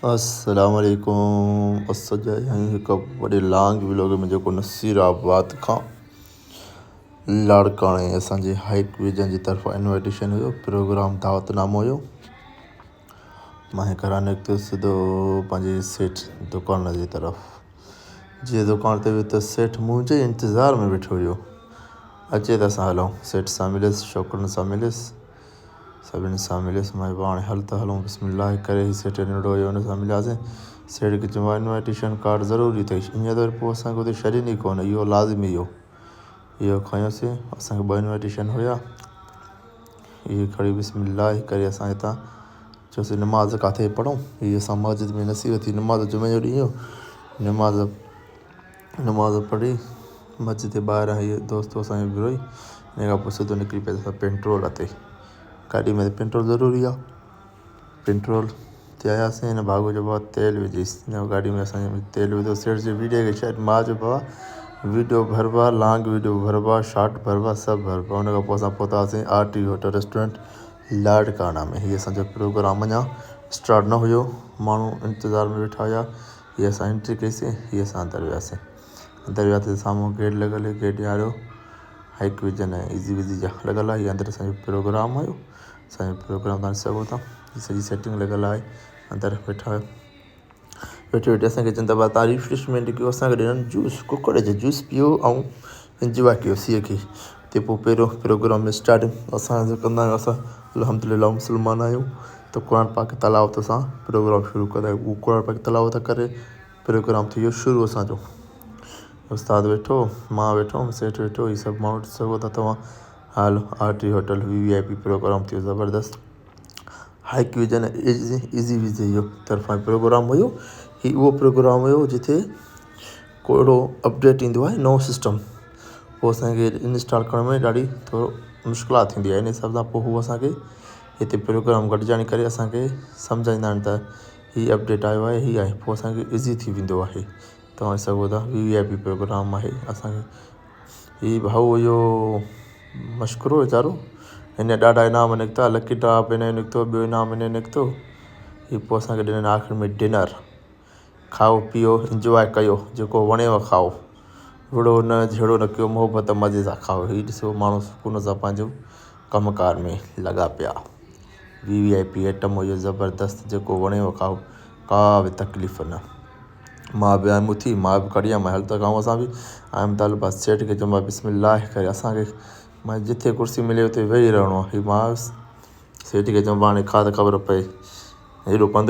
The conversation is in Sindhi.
السلام عليڪم اسان جا آهيون هڪ وڏي لانگ ولاگ ۾ جيڪو نصير آباد کان لاڙڪاڻي اسان جي هائيڪ ويجن جي طرفان انوائٽيشن هيو پروگرام دعوت نامو هيو مان گهران نڪتس سڌو پنهنجي سيٺ دڪان جي طرف جي دڪان تي ويو ته سيٺ منهنجي انتظار ۾ ويٺو هيو اچي ته اسان هلون سيٺ سان مليس ڇوڪرن سان مليس سڀني سان مليس مان چيو هاڻي هل ته هلون بسم الله ڪري هي سيٺ ننڍڙو هيو ان سان ملياسين سيٺ کي چيم انوائٽيشن ڪارڊ ضروري اٿئي ائين ته وري پوء اسان کي اتي ڇڏين ئي ڪونه اهو لازمي هو اهو کنيوسين اسان کي ٻه انوائٽيشن هيا اهي کڻي بسم الله ڪري اسان هتان چيوسين نماز ڪاٿي پڙهون هي اسان مسجد ۾ نصيب ٿي نماز جمعي جو ڏينهن هو نماز نماز پڙهي مسجد جي ٻاهران هي دوست اسان جو بروهي ان کان پوء سڌو نڪري پياسين اسان پيٽرول تي گاڏي ۾ ته پيٽرول ضروري آهي پيٽرول تي آياسين هن ڀاڳو چيو بابا تيل وجهيس هن گاڏي ۾ اسان جي تيل وڌو سيٺ جي ويڊيو کي شايد مان چيو بابا ويڊيو ڀربا لانگ ويڊيو ڀربا شارٽ ڀربا سڀ ڀربا ان کان پوء اسان پهتاسين R T hotel restaurant Larkana ۾ هي اسان جو پروگرام اڃا اسٽارٽ نه هيو ماڻهو انتظار ۾ ويٺا هيا هي اسان انٽري ڪئيسين هي اسان اندر وياسين اندر وياسين ته سامهون گيٽ لڳل هئي گيٽ وارو هائيڪ وجن ۽ ايزي ويزي جا لڳل آهي هي اندر اسان جو پروگرام هيو اسان جو پروگرام تان ڏسي سگهو ٿا هي سڄي سيٽنگ لڳل آهي اندر ويٺا ويٺي ويٺي اسان کي چون ٿا تان ريفريشمينٽ ڪيو اسان کي ڏنن جوس ڪڪڙ جو جوس پيو ۽ انجواء ڪيو سيء کي تي پوء پهريون پروگرام اسٽارٽ اسان جو ڪندا آهيون اسان الحمد لله مسلمان آهيون ته قرآن پاڪ تلاوت سان پروگرام شروع ڪندا آهيون اهو قرآن پاڪ تلاوت ڪري پروگرام ٿي ويو شروع اسان جو استاد ويٺو مان ويٺو هوم سيٺ ويٺو هي سڀ ماڻهو ڏسي سگهو ٿا توهان hall R T hotel V V I P programme ٿي ويو زبردست هائيڪ وجن ايزي ايزي ويزي جو طرفان پروگرام هيو هي اهو پروگرام هيو جتي ڪو اهڙو اپڊيٽ ايندو آهي نئون سسٽم پوء اسانکي انسٽال ڪرڻ ۾ ڏاڍي ٿورو مشڪلات ٿيندي آهي ان حساب سان پوء هو اسانکي هتي پروگرام گڏجاڻي ڪري اسانکي سمجهائيندا آهن ته هي اپڊيٽ آيو آهي هي آهي پوء اسانکي ايزي ٿي ويندو آهي توهان ڏسي سگهو ٿا وي وي آء پي پروگرام آهي اسانکي هي ڀائو هيو مشڪرو ويچارو هن ڏاڍا انعام نڪتا لڪي ڊرا به هن جو نڪتو ٻيو انعام هن جو نڪتو هي پوء اسانکي ڏنن آخر ۾ ڊنر کائو پيئو انجواء ڪيو جيڪو وڻيو کائو وڙهو نه جهيڙو نه ڪيو محبت مزي سان کائو هي ڏسو ماڻهو سڪون سان پنهنجو ڪم ڪار ۾ لڳا پيا وي وي آء پي ائٽم هيو زبردست جيڪو وڻيو کائو ڪا به تڪليف نه مان به آيم اٿي مان به ڪڍي آيم هل ته کائون اسان به آيم طالبا سيٺ کي چيم بسم الله ڪري اسانکي مان جتي ڪرسي ملي اتي ويهي رهڻو آهي مان سيٺ کي چيم هاڻي کا ته خبر پئي هيڏو پنڌ.